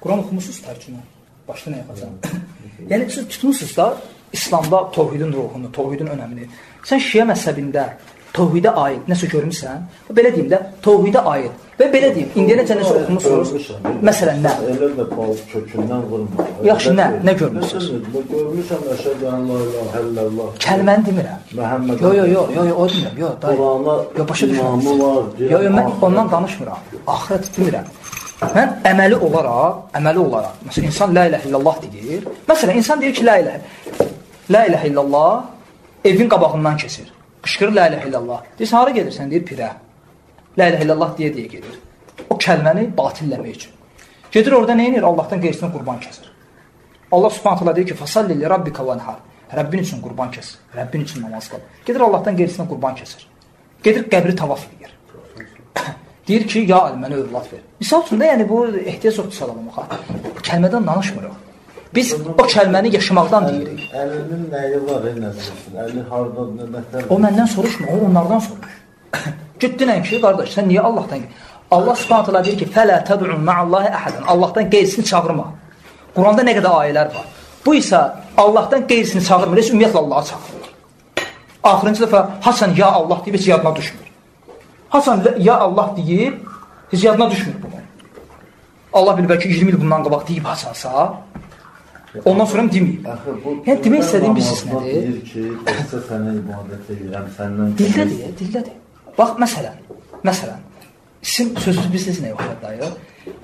Quran oxumusunuz tərcümə? Başda nə yapacaq? Yəni, siz tutmusunuz da İslamda tohidin ruhunu, tohidin önəmini. Sən şiə məzhəbində tohidə aid nəsə görmüsən? Belə deyim də, tohidə aid. Və belə deyim, indiyənəcə nəsə oxumusunuz? Məsələn, nə? Elə də bal kökündən vurma. Yaxşı, nə? Nə görmüsünüz? Görmüşəm, əşhədu ən la ilahə illallah. Kəlməni demirəm. Məhəmməd. Yo, yo, yo, yo, yo, o demirəm. Yo, dayı. Qurana imamı var. Yo, yo, mən ondan danışmıram. Axirət demirəm. Mən əməli olaraq, məsələn, insan la ilahə illallah deyir. Məsələn, insan deyir ki, la ilahə illallah evin qabağından keçir. Qışqırır la ilahə illallah. Deyirsən, hara gedirsən? Deyir, pirə. La ilahə illallah deyə-deyə gedir. O kəlməni batilləmək üçün. Gedir orada nə edir? Allahdan qeyrisinə qurban kəsir. Allah Subhanahu taala deyir ki, fasalli li rabbika vanhar. Rəbbin üçün qurban kəs. Rəbbin üçün namaz qıl. Gedir Allahdan qeyrisinə qurban kəsir. Gedir qəbri tavaf edir. Deyir ki, ya Ali, mənə övlad ver. Misal üçün də, yəni bu ehtiyac yoxdur sadalamağa. Bu kəlmədən danışmırıq. Biz o kəlməni yaşamaqdan deyirik. Əlinin nəyi var, nə bilirsin? Əli harda, nə nətər? O məndən soruşma, o onlardan soruş. Getdinən ki, qardaş, sən niyə Allahdan? Allah Subhanahu taala deyir ki, "Fələ təd'u ma'allahi əhadən." Allahdan qeyrisini çağırma. Quranda nə qədər ayələr var. Bu isə Allahdan qeyrisini çağırmır, heç ümumiyyətlə Allahı çağırmır. Axırıncı dəfə haçan ya Allah deyib, heç yadına düşmür. Haçan ya Allah deyib, heç yadına düşmür bunu. Allah bilir, bəlkə 20 il bundan qabaq deyib haçansa, ondan sonra deməyib. Yəni, demək istədiyim bir siz nədir? Deyir ki, təkcə sənə ibadət edirəm, səndən... Dildədir, dildədir. Bax, məsələn, sizin sözünüz bilirsiniz nəyə oxşar dayı?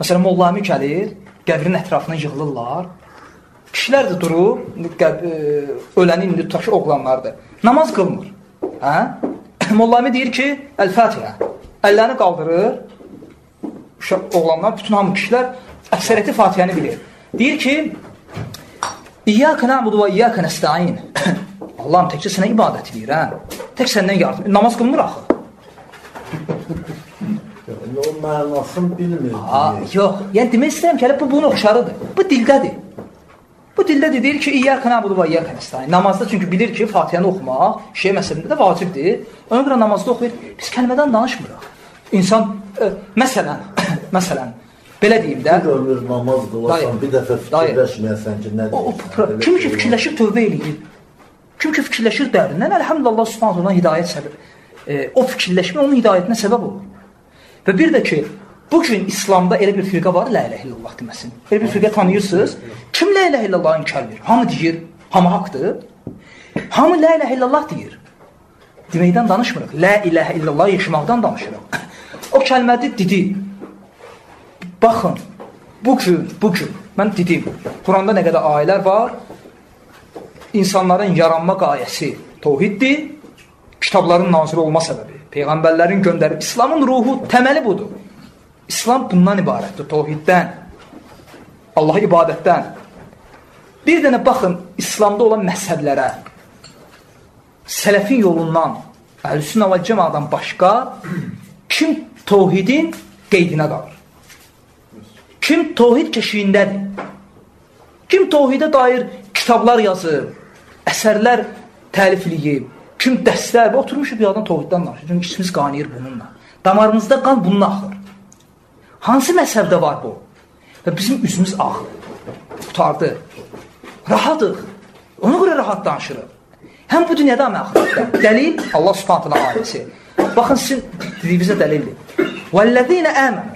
Məsələn, Molla Əmi gəlir, qəbrin ətrafına yığılırlar. Kişilər də durub, öləni indi tutaq ki, oğlanlardır. Namaz qılmır. Hə? Molla Əmi deyir ki, Əl-Fatihə. Əllərini qaldırır. Oğlanlar, bütün hamı kişilər əksəriyyəti Fatihəni bilir. Deyir ki, İyyəkə nə'budu və iyyəkə nəstəin. Allahım, təkcə sənə ibadət edirəm. Tək səndən yardım. Namaz qılmır axı. O mənasını bilmir. Yox, yəni demək istəyirəm ki, hələ bu bunun oxşarıdır. Bu dildədir. Bu dildədir, deyir ki, İyyəkə nə'budu və iyyəkə nəstəin. Namazda çünki bilir ki, Fatihəni oxumaq şiə məzhəbində də vacibdir. Ona görə namazda oxuyur. Biz kəlmədən danışmırıq. İnsan, məsələn, belə deyim də. Bir ömür namaz qılasan, bir dəfə fikirləşməyəsən ki, nə deyirsən. Kim ki fikirləşir, tövbə eləyir. Kim ki fikirləşir dərindən, əlhəmdülillah Subhanahu taala hidayət səbəb. O fikirləşmə onun hidayətinə səbəb olur. Və bir də ki, bugün İslamda elə bir firqə var, la ilahə illallah deməsin. Elə bir firqə tanıyırsınız. Kim la ilahə illallahı inkar edir? Hamı deyir, hamı haqdır. Hamı la ilahə illallah deyir. Deməkdən danışmırıq. La ilahə illallah yaşamaqdan danışırıq. O kəlmədir dedi. Baxın, bugün, mən dedim, Quranda nə qədər ayələr var, insanların yaranma qayəsi tohiddir, kitabların nazil olma səbəbi, peyğəmbərlərin göndərib, İslamın ruhu, təməli budur. İslam bundan ibarətdir, tohiddən, Allaha ibadətdən. Bir dənə baxın, İslamda olan məzhəblərə, sələfin yolundan, Əhl-i Sünnə vəl Cemaatdan başqa, kim tohidin qeydinə qalır? Kim tohid keşiyindədir? Kim tohidə dair kitablar yazıb, əsərlər təlif eləyib, kim dəstlər və oturmuşub bir adam tohiddən danışır. Çünki içimiz qaynayır bununla. Damarımızda qan bununla axır. Hansı məzhəbdə var bu? Və bizim üzümüz ağ. Qutardı. Rahatıq. Ona görə rahat danışırıq. Həm bu dünyada, həm axirətdə. Dəlil Allah Subhanahu taala ayəsi. Baxın, sizin dediyinizə dəlildir. Vəllezine amenu.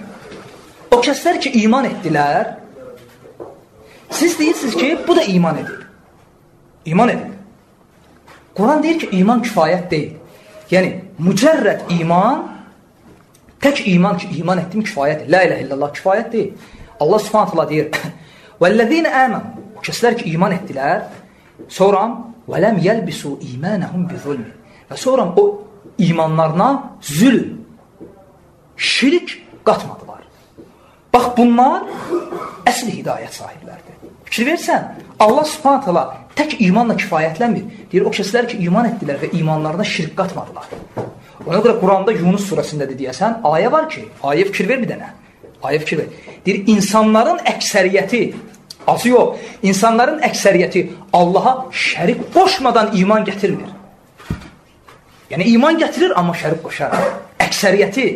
O kəslər ki, iman etdilər, siz deyirsiniz ki, bu da iman edib. İman edib. Quran deyir ki, iman kifayət deyil. Yəni, mücərrəd iman, tək iman ki, iman etdim kifayət deyil. La ilahə illallah kifayət deyil. Allah Subhanahu taala deyir, Vəllezine amenu. O kəslər ki, iman etdilər, sonra vələm yəlbisu imanəhum bizulm. Və sonra o imanlarına zülm, şirk qatmadılar. Bax, bunlar əsl hidayət sahiblərdir. Fikir versən, Allah Subhanahu taala tək imanla kifayətlənmir. Deyir, o kəslər ki, iman etdilər və imanlarına şirk qatmadılar. Ona görə Quranda Yunus surəsindədir deyəsən, ayə var ki, ayə fikir ver bir dənə. Ayə fikir ver. Deyir, insanların əksəriyyəti, azı yox, insanların əksəriyyəti Allaha şərik qoşmadan iman gətirmir. Yəni, iman gətirir, amma şərik qoşar. Əksəriyyəti.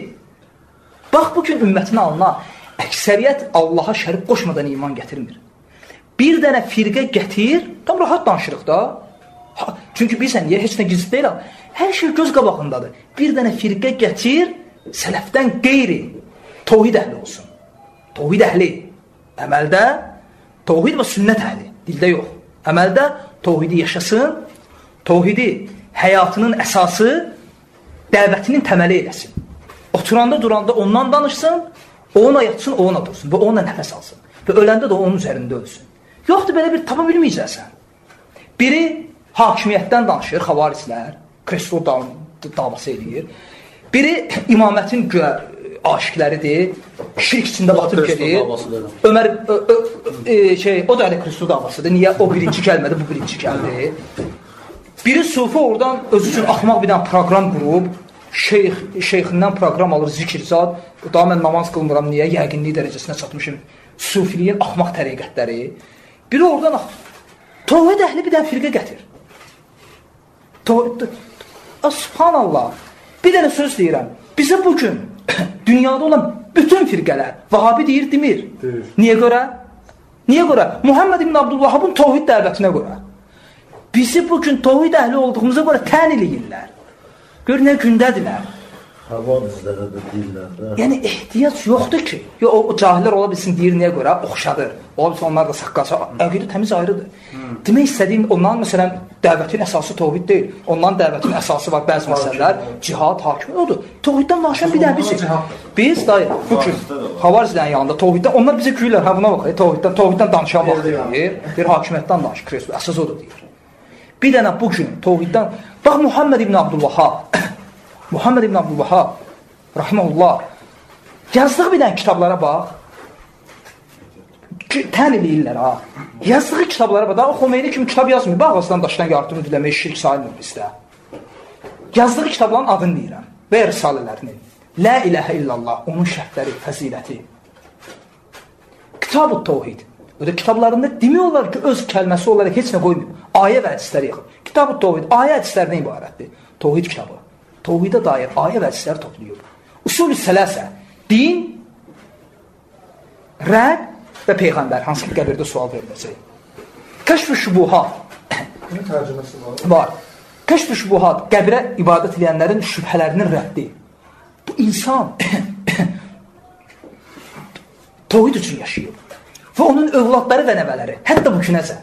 Bax, bugün ümmətin alına Əksəriyyət Allaha şərik qoşmadan iman gətirmir. Bir dənə firqə gətir, tam rahat danışırıq da. Ha, çünki bilirsən, niyə heç nə gizli deyil. Hər şey göz qabağındadır. Bir dənə firqə gətir, sələfdən qeyri tohid əhli olsun. Tohid əhli. Əməldə tohid və sünnət əhli. Dildə yox. Əməldə tohidi yaşasın, tohidi həyatının əsası, dəvətinin təməli eləsin. Oturanda, duranda ondan danışsın, onunla yatsın, onunla dursun və onunla nəfəs alsın. Və öləndə də onun üzərində ölsün. Yoxdur, belə bir tapa bilməyəcəksən. Biri hakimiyyətdən danışır, xavariclər, Kresto davası eləyir. Biri imamətin güya aşiqləridir, şirk içində batıb gedir. Ömər, o da hələ Kristo davasıdır. Niyə o birinci gəlmədi, bu birinci gəldi. Biri sufi oradan özü üçün axmaq bir dənə proqram qurub, şeyxindən proqram alır, zikir zad. Daha mən namaz qılmıram, niyə? Yəqinlik dərəcəsinə çatmışım. Sufiliyin axmaq təriqətləri. Biri oradan tohid əhli bir dənə firqə gətir. Subhanallah. Bir dənə söz deyirəm. Bizə bugün dünyada olan bütün firqələr Vahabi deyir, demir. Deyir. Niyə görə? Niyə görə? Muhammed ibn Abdülvahabın tohid dəvətinə görə. Bizi bugün tohid əhli olduğumuza görə tən eləyirlər. Gör nə gündədirlər. Xavariclərə də deyirlər də. Yəni ehtiyac yoxdur ki. Yo, o cahillər ola bilsin deyir niyə görə? Oxşadır. Ola bilsin onlar da saqqalsa, əqidə təmiz ayrıdır. Demək istədiyim onların məsələn dəvətin əsası tohid deyil. Onların dəvətin əsası var bəzi məsələlər, cihad, hakimiyyət odur. Tohiddən danışan bir dənə bizik. Biz dayı bu gün xavariclərin yanında tohiddən onlar bizə gülürlər, hə buna bax, tohiddən danışan vaxt deyir. Bir hakimiyyətdən danışır, Kristus əsas odur deyir. Bir dənə bu gün tohiddən bax Muhammed ibn Abdülvahhab Muhammed ibn Abdülvahhab rahimehullah yazdığı bir dənə kitablara bax. Tən eləyirlər ha. Yazdığı kitablara bax. Daha o Xomeyni kimi kitab yazmıyor. Bax ağızdan daşdan yardım diləmək şirk sayılmır bizdə. Yazdığı kitabların adını deyirəm və risalələrini. La ilahə illallah, onun şərtləri, fəziləti. Kitab-ı Tohid. Öyle kitablarında demək olar ki, öz kəlməsi olaraq heç nə qoymayıb. Ayə və hədisləri yığıb. Kitab-ı Tohid ayə hədislərinə ibarətdir. Tohid kitabı. Tohidə dair ayə və hədisləri toplayıb. Usulü sələsə, din, Rəbb və Peyğəmbər, hansı ki qəbirdə sual veriləcək. Kəşf-ü şübuhat. Bunun tərcüməsi var. Var. Kəşf-ü şübuhat, qəbrə ibadət edənlərin şübhələrinin rəddi. Bu insan tohid üçün yaşayıb. Və onun övladları və nəvələri, hətta bu günəcə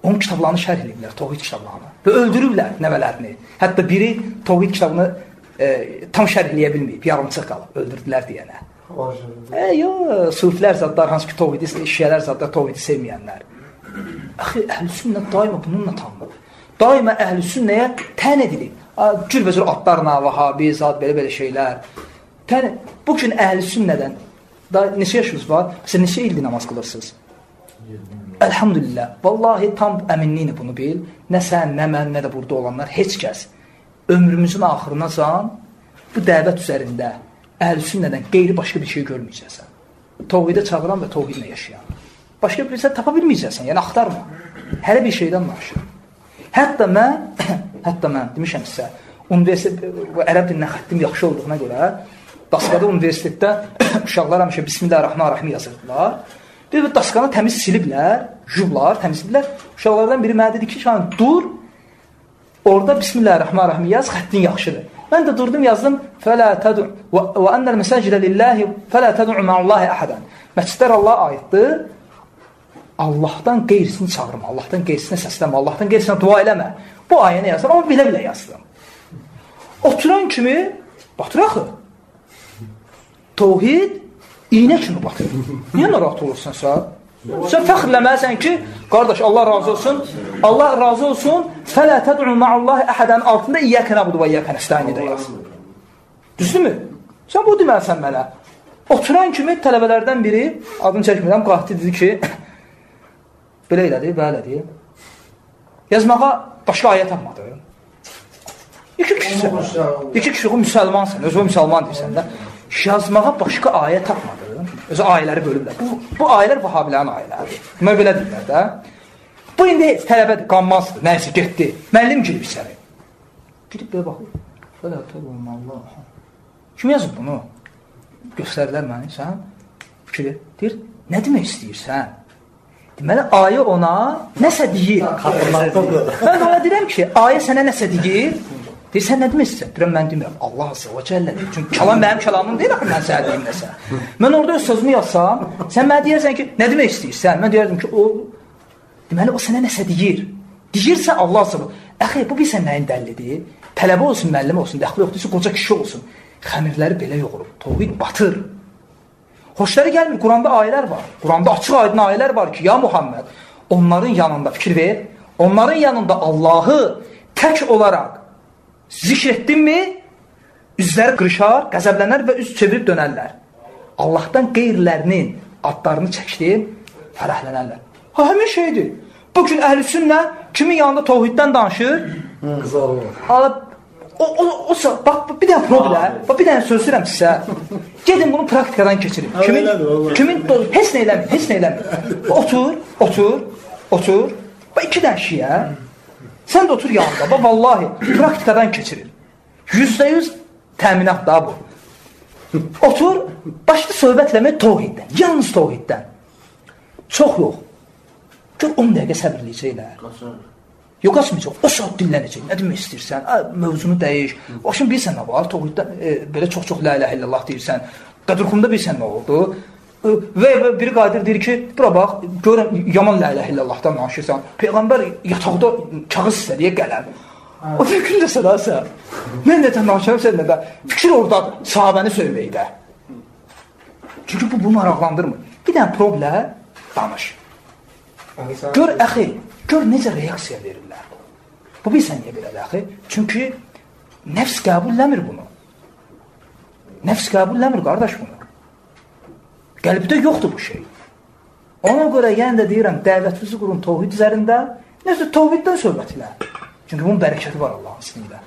onun kitablarını şərh ediblər, tohid kitablarını. Və öldürüblər nəvələrini. Hətta biri tohid kitabını tam şərh eləyə bilməyib, yarımçıq qalıb, öldürdülər deyənə. Yox, sufilər zadlar, hansı ki tohidi, şiələr zadlar, tohidi sevməyənlər. Axı, əhl-i sünnə daima bununla tanınıb. Daima əhl-i sünnəyə tən edilib. Cürbəcür adlarla, vahabi, zad, belə-belə şeylər. Bugün əhl-i sünnədən daha neçə yaşınız var? Məsələn, neçə ildir namaz qılırsınız? Elhamdülillah. Vallahi tam əminliklə bunu bil. Nə sən, nə mən, nə də burada olanlar, heç kəs ömrümüzün axırınacan bu dəvət üzərində əhl-i sünnədən qeyri başqa bir şey görməyəcəksən. Tohidə çağıran və tohidlə yaşayan. Başqa bir şey tapa bilməyəcəksən, yəni axtarma. Hələ bir şeydən danışır. Hətta mən demişəm sizə, universitet, ərəb dilindən xəttim yaxşı olduğuna görə Daskada universitetdə uşaqlar həmişə Bismillahirrahmanirrahim yazırdılar. Bir daskanı təmiz siliblər, jublar, təmizliblər. Uşaqlardan biri mənə dedi ki, Şahin, dur, orada Bismillahirrahmanirrahim yaz, xəttin yaxşıdır. Mən də durdum, yazdım, Fələ tədu və ennəl məsacidə lillahi fələ təd'u ma'allahi əhadən. Məscidlər Allaha aiddir. Allahdan qeyrisini çağırma, Allahdan qeyrisinə səslənmə, Allahdan qeyrisinə dua eləmə. Bu ayəni yazdım, amma bilə-bilə yazdım. Oturan kimi batır axı. Tohid iynə kimi batır. Niyə narahat olursan sən? Sən fəxrləməlisən ki, qardaş Allah razı olsun, Allah razı olsun, fələ təd'u ma'allahi əhədən altında iyyəkə nəbudu və iyyəkə nəstəini də yaz. Düzdürmü? Sən bu deməlisən mənə. Oturan kimi tələbələrdən biri, adını çəkmirəm, qalxdı dedi ki, belə elədi, belə elədi. Yazmağa başqa ayə tapmadı. İki kişisən. İki kişi müsəlmansan, özü müsəlman deyirsən də. Yazmağa başqa ayə tapmadı. Özü ayələri bölüblər. Bu ayələr vahabilərin ayələridir. Bunlar belə deyirlər də. Bu indi heç tələbədir, qanmazdır. Nəysə getdi. Müəllim girib içəri. Girib belə baxır. Fələ təbəlməllah. Kim yazıb bunu? Göstərdilər məni, sən fikir ver. Deyir, nə demək istəyirsən? Deməli, ayə ona nəsə deyir. Mən də ona deyirəm ki, ayə sənə nəsə deyir. Deyir, sən nə demək istəyirsən? Deyirəm, mən demirəm, Allah azza və cəllə deyir. Çünki kəlam mənim kəlamım deyil, axı mən sənə deyim nəsə. Mən orada öz sözümü yazsam, sən mənə deyərsən ki, nə demək istəyirsən? Mən deyərdim ki, o... Deməli, o sənə nəsə deyir. Deyirsə Allah azza və... Əxi, bu bilsən nəyin dəllidir? Tələbə olsun, müəllim olsun, dəxli yoxdursa, qoca kişi olsun. Xəmirləri belə yoğurub, tohid batır. Xoşları gəlmir, Quranda ayələr var. Quranda açıq aydın ayələr var ki, ya Muhammed, onların yanında fikir ver, onların yanında Allahı tək olaraq zikr etdinmi, üzləri qırışar, qəzəblənər və üz çevirib dönərlər. Allahdan qeyrilərinin adlarını çəkdir, fərəhlənərlər. Ha, həmin şeydir. Bugün əhl-i sünnə kimin yanında tohiddən danışır? Qızarır. Bax, bir dənə problem, bax, bir dənə söz deyirəm sizə. Gedin bunu praktikadan keçirin. Kimin, heç nə eləmir, heç nə eləmir. Otur, otur, otur. Bax, iki dənə şiə. Sən də otur yanında. Bax, vallahi, praktikadan keçirin. 100% təminat da bu. Otur, başda söhbət eləmək tohiddən, yalnız tohiddən. Çox yox. Gör, 10 dəqiqə səbirləyəcəklər. Yox, qaçmayacaq, o saat dillənəcək. Nə demək istəyirsən? Mövzunu dəyiş. O şimdi bilirsən nə var? Tohiddən belə çox-çox la ilahe illallah deyirsən. Qədrxumda bilirsən nə oldu? Və biri qayıdır deyir ki, bura bax, görəm, yaman la ilahe illallahdan danışırsan. Peyğəmbər yataqda kağız istədiyə qələm. O fikrin də sədəsə. Mən nədən danışıram, sən nədən? Fikir oradadır, sahabəni söyməkdə. Çünki bu maraqlandırmır. Bir dənə problem danış. Gör, əxi, gör necə reaksiya verirlər. Bu bilirsən niyə belədir, əxi? Çünki nəfs qəbulləmir bunu. Nəfs qəbulləmir, qardaş, bunu. Qəlbdə yoxdur bu şey. Ona görə yenə də deyirəm, dəvətinizi qurun tohid üzərində, nəsə tohiddən söhbət elə. Çünki bunun bərəkəti var Allahın izni ilə.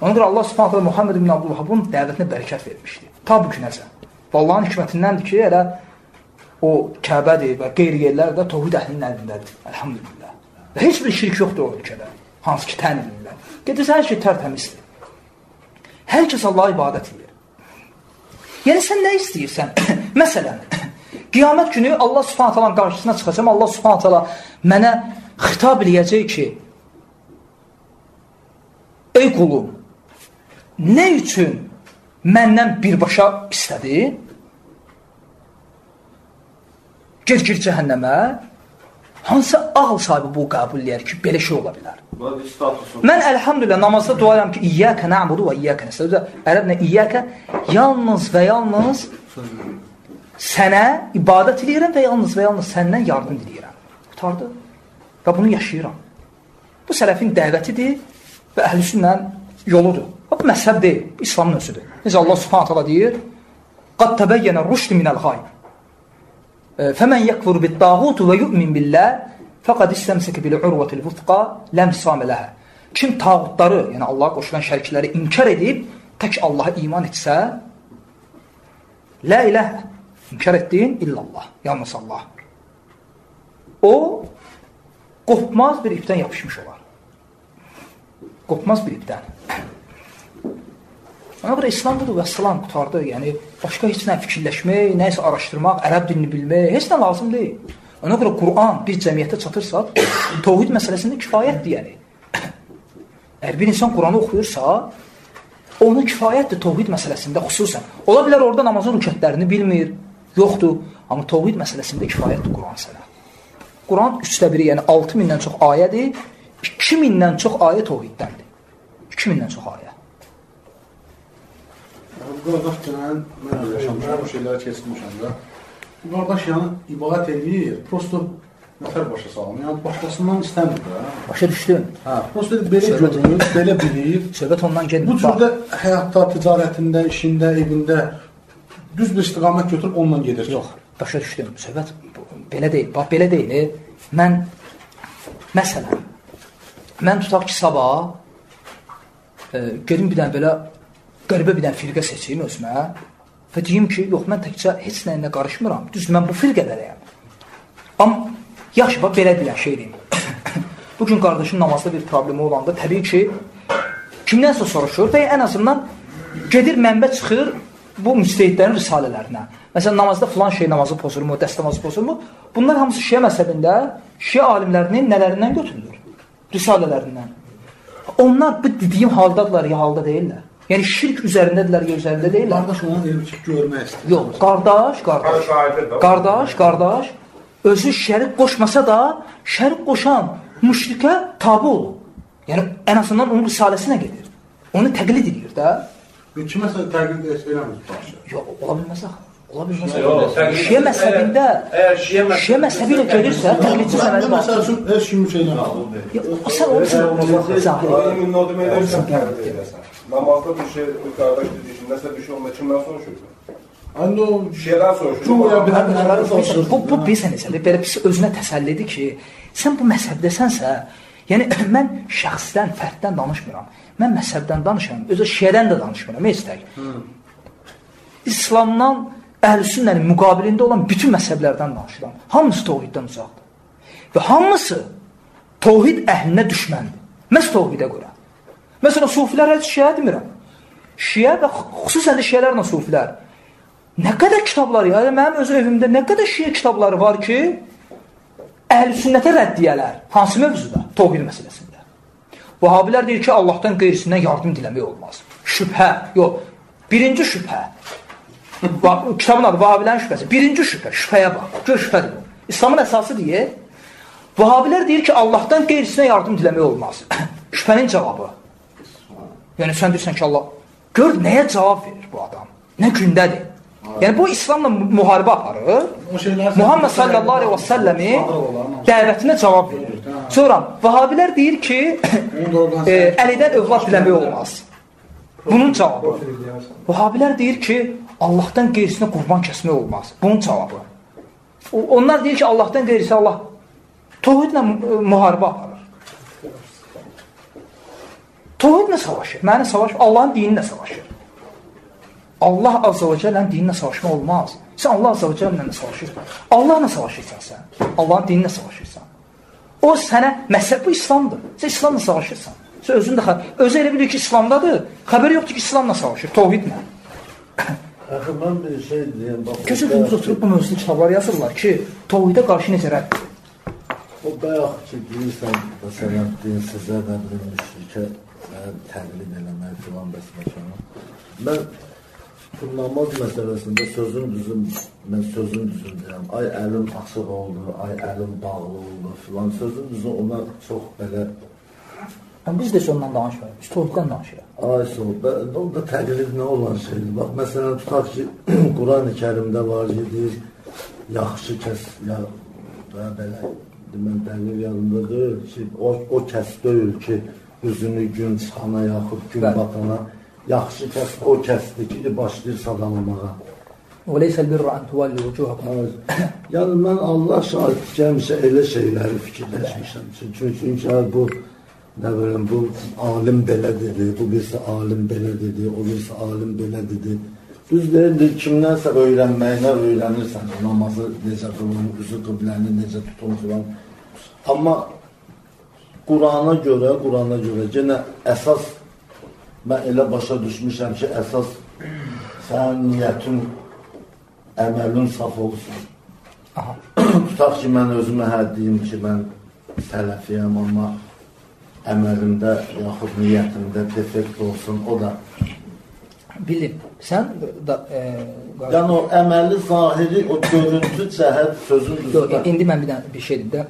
Ona görə Allah Subhanahu taala Muhammed ibn Abdülvahhabın dəvətinə bərəkət vermişdi. Ta bu günəcə. Allahın hikmətindəndir ki, elə o Kəbədir və qeyri yerlər də tohid əhlinin əlindədir. Elhamdülillah. Və heç bir şirk yoxdur o ölkədə, hansı ki tən edirlər. Gedirsə, hər şey tərtəmizdir. Hər kəs Allaha ibadət edir. Yəni sən nə istəyirsən? Məsələn, qiyamət günü Allah Subhanahu taalanın qarşısına çıxacam, Allah Subhanahu taala mənə xitab eləyəcək ki, ey qulum, nə üçün məndən birbaşa istədin? Ged gir cəhənnəmə. Hansı ağıl sahibi bu qəbul eləyər ki, belə şey ola bilər? Mən əlhamdülillah namazda dua edirəm ki, İyyəkə nə'budu və iyyəkə nəstəin. Ərəblə iyyəkə yalnız və yalnız sənə ibadət eləyirəm və yalnız və yalnız səndən yardım diləyirəm. Qurtardı. Və bunu yaşayıram. Bu sələfin dəvətidir və əhl-i sünnənin yoludur. Bu məzhəb deyil, bu İslamın özüdür. Necə Allah Subhanahu taala deyir: "Qad təbəyyənə rüşd minəl gay. Fəmən yəkfur bid-dağut və yu'min billah fəqad istəmsəkə bil-urvatil vusqa lam infisamə ləhə." Kim tağutları, yəni Allaha qoşulan şərikləri inkar edib, tək Allaha iman etsə, la ilahə, inkar etdiyin illallah, yalnız Allah. O qopmaz bir ipdən yapışmış olar. Qopmaz bir ipdən. Ona görə İslam budur və salam qurtardı. Yəni, başqa heç nə fikirləşmək, nəyisə araşdırmaq, ərəb dilini bilmək, heç nə lazım deyil. Ona görə Quran bir cəmiyyətə çatırsa, tohid məsələsində kifayətdir, yəni. Əgər bir insan Quranı oxuyursa, onun kifayətdir tohid məsələsində xüsusən. Ola bilər orada namazın rükətlərini bilmir, yoxdur. Amma tohid məsələsində kifayətdir Quran sənə. Quran 1/3, yəni 6000-dən çox ayədir, 2000-dən çox ayə tohiddəndir. 2000-dən çox ayə. Bu qardaş gələn, mən yaşamışam, o şeyləri keçmişəm də. Bu qardaş yəni ibadət eləyir, prosto nəfər başa salmır, yəni başqasından istəmir də. Başa düşdün. Hə, prosto belə görünür, belə bilir. Söhbət ondan gedir. Bu cürdə həyatda, ticarətində, işində, evində düz bir istiqamət götürüb onunla gedir. Yox, başa düşdüm. Söhbət belə deyil. Bax, belə deyil. Mən, məsələn, mən tutaq ki, sabah gedim bir dənə belə qəribə bir dənə firqə seçeyim özümə və deyim ki, yox, mən təkcə heç nəyinə qarışmıram. Düzdür, mən bu firqədəyəm. Amma yaxşı, bax, belə deyilən şey deyim. Bugün qardaşın namazda bir problemi olanda təbii ki, kimdənsə soruşur və ən azından gedir, mənbə çıxır, bu müctehidlərin risalələrinə. Məsələn, namazda filan şey namazı pozurmu, dəst namazı pozurmu? Bunlar hamısı şiə məzhəbində, şiə alimlərinin nələrindən götürülür? Risalələrindən. Onlar bu dediyim haldadırlar, ya halda deyirlər. Yəni, şirk üzərindədirlər, ya üzərində deyirlər. Qardaş onu elm ki, görmək istəyir. Yox, qardaş, özü şərik qoşmasa da, şərik qoşan müşrikə tabi olur. Yəni, ən azından onun risaləsinə gedir. Onu təqlid edir də. Kiməsə təqlid eləmir? Yox, ola bilməz axı. Ola bilməz. Şiə məzhəbində, şiə məzhəbi ilə gedirsə, təqlidçi sənədi var. Məsəl üçün, heç kim şey eləmir. Sən onu zahir. Namazda bir şey, qardaş dediyi ki, nəsə bir şey olma, kimdən soruşursun? Şiədən soruşursun. Bu bilirsən necədir, belə pis özünə təsəllidir ki, sən bu məzhəbdəsənsə, yəni mən şəxsdən, fərddən danışmıram. Mən məzhəbdən danışıram, özü şiədən də danışmıram, heç tək. İslamdan, əhl-i sünnənin müqabilində olan bütün məzhəblərdən danışıram. Hamısı tohiddən uzaqdır. Və hamısı tohid əhlinə düşməndir. Məhz tohidə görə. Məsələn, sufilər heç şiə demirəm. Şiə və xüsusən də şiələrlə sufilər. Nə qədər kitablar, yəni mənim öz evimdə nə qədər şiə kitabları var ki, əhl-i sünnətə rəddiyələr. Hansı mövzuda? Tohid məsələsində. Vahhabilər deyir ki, Allahdan qeyrisindən yardım diləmək olmaz. Şübhə, yox, birinci şübhə. Kitabın adı Vahhabilərin şübhəsi. Birinci şübhə, şübhəyə bax. Gör şübhədir bu. İslamın əsası deyir, Vahhabilər deyir ki, Allahdan qeyrisinə yardım diləmək olmaz. Şübhənin cavabı. Yəni, sən deyirsən ki, Allah... Gör, nəyə cavab verir bu adam? Nə gündədir? Yəni, bu İslamla müharibə aparır. Muhammed sallallahu aleyhi və səlləmi dəvətinə cavab verir. Sonra, Vahhabilər deyir ki, Əlidən övlad diləmək olmaz. Bunun cavabı. Vahhabilər deyir ki, Allahdan qeyrisinə qurban kəsmək olmaz. Bunun cavabı. Onlar deyir ki, Allahdan qeyrisi Allah tohidlə müharibə aparır. Tohidlə savaşır. Mənə savaşır. Allahın dininlə savaşır. Allah azza və cəllənin dininlə savaşmaq olmaz. Sən Allah azza və cəllə savaşırsan. Allahla savaşırsan sən. Allahın dininlə savaşırsan. O sənə məzhəb, bu İslamdır. Sən İslamla savaşırsan. Sən özün də özü elə bilir ki, İslamdadır. Xəbəri yoxdur ki, İslamla savaşır, tohidlə. Axı, mən bir şey deyim. Gecə gündüz oturub bu mövzuda kitablar yazırlar ki, tohidə qarşı necə rədd edir? O bayaq ki, deyirsən, məsələn, dinsizə, nə bilim, müşrikə təqlid eləmək filan bəs-məkanı. Mən bu namaz məsələsində sözün düzün, mən sözün düzün deyirəm. Ay əlim açıq oldu, ay əlim bağlı oldu filan. Sözün düzün onlar çox belə... Biz də ondan danışmırıq, biz tohiddən danışırıq. Ay sol, o da təqlid nə olan şeydir. Bax, məsələn, tutaq ki, Quran-ı Kərimdə var ki, deyir, yaxşı kəs, ya belə, mən dəqiq yadımda deyil ki, o kəs deyil ki, üzünü gün çıxana yaxud gün batana, yaxşı kəs o kəsdir ki, başlayır sadalamağa. وَلَيْسَ الْبِرُّ أَنْ تُوَلُّوا وُجُوهَكُمْ. Yəni, mən Allah şahid ki, həmişə elə şeyləri fikirləşmişəm. Çünki bu, nə biləm, bu alim belə dedi, bu birisi alim belə dedi, o birisi alim belə dedi. Düz deyildir, kimdənsə öyrənməyinə öyrənirsən, namazı necə qılın, üzü qıbləni necə tutun filan. Amma Qurana görə, yenə əsas, mən elə başa düşmüşəm ki, əsas sənin niyyətin, əməlin saf olsun. Tutaq ki, mən özümə hə deyim ki, mən sələfiyəm, amma əməlimdə yaxud niyyətimdə defekt olsun, o da... Bildim, sən... Yəni o əməli, zahiri, o görüntü, cəhət, sözün düzü... İndi mən bir şey deyim də,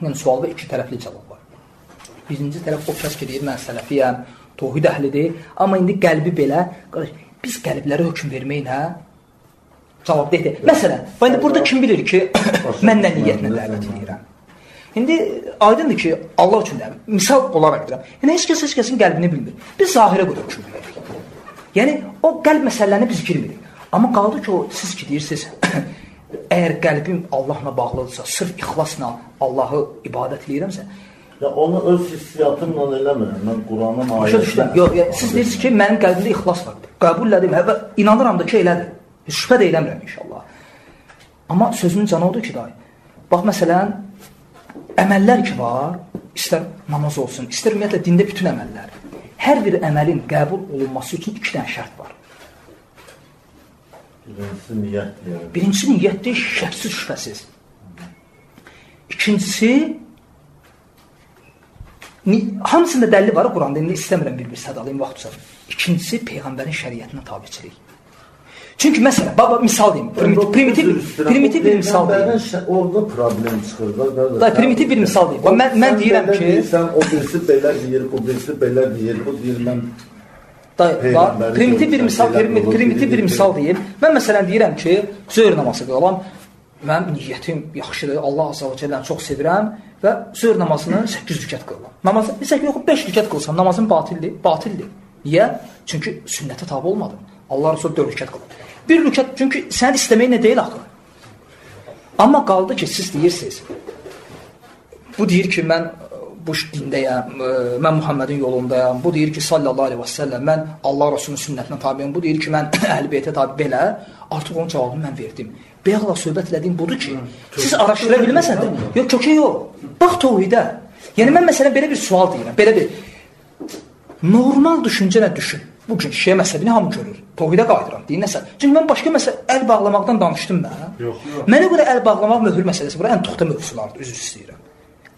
yəni sualda iki tərəfli cavab var. Birinci tərəf o kəs ki, deyir, mən sələfiyəm, tohid əhlidir, amma indi qəlbi belə, biz qəlblərə hökm verməklə cavab deyil. Məsələn, indi burada kim bilir ki, mən nə niyyətlə dəvət edirəm? İndi aydındır ki, Allah üçün deyəm, misal olaraq deyirəm. Yəni, heç kəs heç kəsin qəlbini bilmir. Biz zahirə görə hökm veririk. Yəni, o qəlb məsələlərinə biz girmirik. Amma qaldı ki, o, siz ki deyirsiniz, əgər qəlbim Allahla bağlıdırsa, sırf ixlasla Allahı ibadət eləyirəmsə... Ya, onu öz hissiyatımla eləmirəm, mən Quranın ayətinə... Başa düşdüm, yox, yəni, siz deyirsiniz ki, mənim qəlbimdə ixlas var. Qəbul elədim, və inanıram da ki, elədir. Heç şübhə də eləmirəm inşallah. Amma sözümün canı odur ki, dayı. Bax, məsələn, əməllər ki var, istər namaz olsun, istər ümumiyyətlə dində bütün əməllər. Hər bir əməlin qəbul olunması üçün iki dənə şərt var. Birincisi niyyətdir. Yəni. Birincisi niyyətdir, şəksiz şübhəsiz. İkincisi, hamısında dəlili var Quranda, indi istəmirəm bir-bir sadalayım, vaxt uzar. İkincisi, Peyğəmbərin şəriətinə tabiçilik. Çünki məsələn, baba misal deyim, primitiv bir misal deyim. Orada problem çıxır da. Da, primitiv bir misal deyim. Mən deyirəm ki, sən o birisi belə deyir, bu birisi belə deyir, bu deyir mən primitiv bir misal, primitiv bir misal deyim. Mən məsələn deyirəm ki, zöhr namazı qılam. Mənim niyyətim yaxşıdır, Allah azza və cəlləni çox sevirəm və zöhr namazını 8 rükət qılıram. Namazı, yox, 5 rükət qılsam, namazım batildir, batildir. Niyə? Çünki sünnətə tabi olmadım. Allah Resulü 4 rükət qılır. Bir rükət, çünki sənin istəməyin nə deyil axı. Amma qaldı ki, siz deyirsiniz, bu deyir ki, mən bu dindəyəm, mən Muhammedin yolundayam, bu deyir ki, sallallahu aleyhi və səlləm, mən Allah Resulünün sünnətinə tabiyəm, bu deyir ki, mən əhl-i beytə tabi, belə, artıq onun cavabını mən verdim. Beyaqla söhbət elədiyim budur ki, siz araşdıra bilməsən də, yox, kökə yox, bax tohidə. Yəni, mən məsələn, belə bir sual deyirəm, belə bir normal düşüncə nə düşün. Bugün şiə məzhəbini hamı görür, tohidə qayıdıram, deyin nəsə. Çünki mən başqa məsələ, əl bağlamaqdan danışdım mən. Yox. Mənə görə əl bağlamaq möhür məsələsi, bura ən toxta mövzulardır, üzr istəyirəm.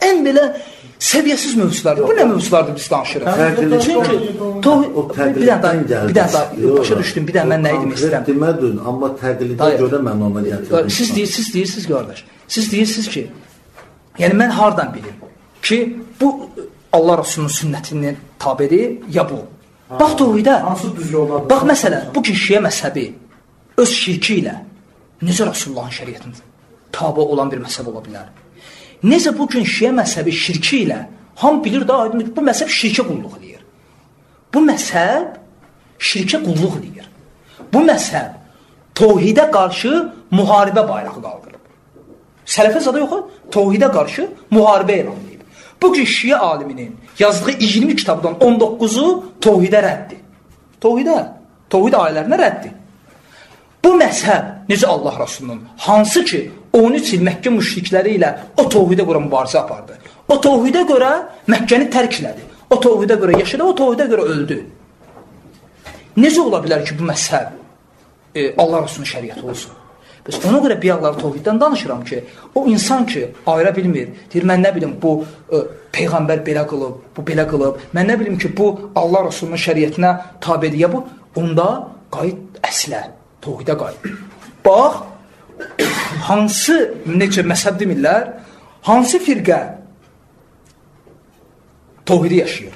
Ən belə səviyyəsiz mövzulardır. Bu nə mövzulardır biz danışırıq? Çünki bir dənə daha başa düşdüm, bir dənə mən nə demək istəyirəm. Demədin, amma təqlidə görə mən ona gətirdim. Siz deyirsiniz qardaş. Siz deyirsiniz ki, yəni mən hardan bilim ki, bu Allah Resulünün sünnətinin tabedir ya bu. Bax tohidə. Hansı düz yollardır? Bax məsələn, bu ki şiə məzhəbi öz şirki ilə necə Rasulullahın şəriətinə tabe olan bir məzhəb ola bilər? Necə bugün şiə məzhəbi şirki ilə, hamı bilir də aydındır ki, bu məzhəb şirkə qulluq eləyir. Bu məzhəb şirkə qulluq eləyir. Bu məzhəb tohidə qarşı müharibə bayrağı qaldırıb. Sələfə zada yox, tohidə qarşı müharibə elan edib. Bugün şiə aliminin yazdığı 20 kitabdan 19-u tohidə rəddir. Tohidə, tohid ayələrinə rəddir. Bu məzhəb necə Allah Rasulunun, hansı ki 13 il Məkkə müşrikləri ilə o tohidə görə mübarizə apardı. O tohidə görə Məkkəni tərk elədi. O tohidə görə yaşadı, o tohidə görə öldü. Necə ola bilər ki, bu məzhəb Allah Rasulunun şəriəti olsun? Bəs ona görə biyaqları tohiddən danışıram ki, o insan ki, ayıra bilmir, deyir, mən nə bilim, bu peyğəmbər belə qılıb, bu belə qılıb, mən nə bilim ki, bu Allah Rasulunun şəriətinə tabedir, ya bu, onda qayıt əslə, tohidə qayıt. Bax, hansı, necə məzhəb demirlər, hansı firqə tohidi yaşayır?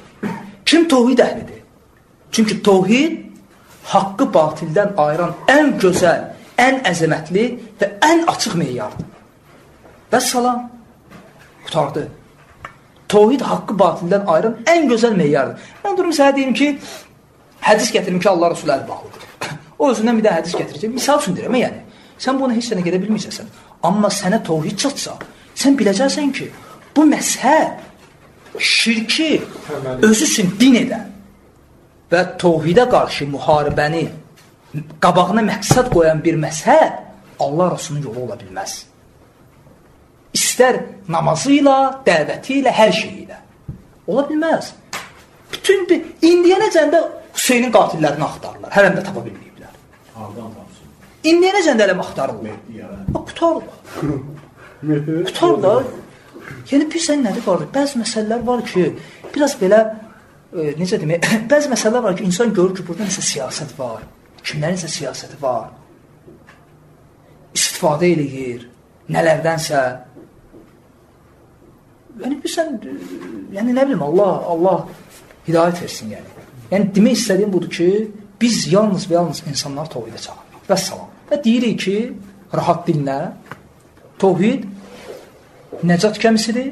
Kim tohid əhlidir? Çünki tohid haqqı batildən ayıran ən gözəl, ən əzəmətli və ən açıq meyardır. Və salam, qurtardı. Tohid haqqı batildən ayıran ən gözəl meyardır. Mən durum sənə deyim ki, hədis gətirim ki, Allah Resulü əl bağlıdır. O özündən bir də hədis gətirəcək. Misal üçün deyirəm, yəni. Sən bunu heç sənə gedə bilməyəcəksən. Amma sənə tohid çatsa, sən biləcəksən ki, bu məzhəb şirki özü üçün din edən və tohidə qarşı müharibəni qabağına məqsəd qoyan bir məzhəb Allah Resulünün yolu ola bilməz. İstər namazı ilə, dəvəti ilə, hər şeyi ilə. Ola bilməz. Bütün bir, indiyənəcən də Hüseynin qatillərini axtarırlar. Hələm də tapa bilməyiblər. Hardan tapsın? İndiyənəcən də hələm axtarırlar. Qutarlar. Qutarlar. Yəni, bir sən nədir qardaş? Bəzi məsələlər var ki, biraz belə, necə demək, bəzi məsələlər var ki, insan görür ki, burada nəsə siyasət var. Kimlərinsə siyasəti var. İstifadə eləyir, nələrdənsə. Yəni, bir sən, yəni, nə bilim, Allah hidayət versin, yəni. Yəni, demək istədiyim budur ki, biz yalnız və yalnız insanları tohidə çağırırıq. Vəssalam. Və deyirik ki, rahat dinlə, tohid nəcat gəmisidir.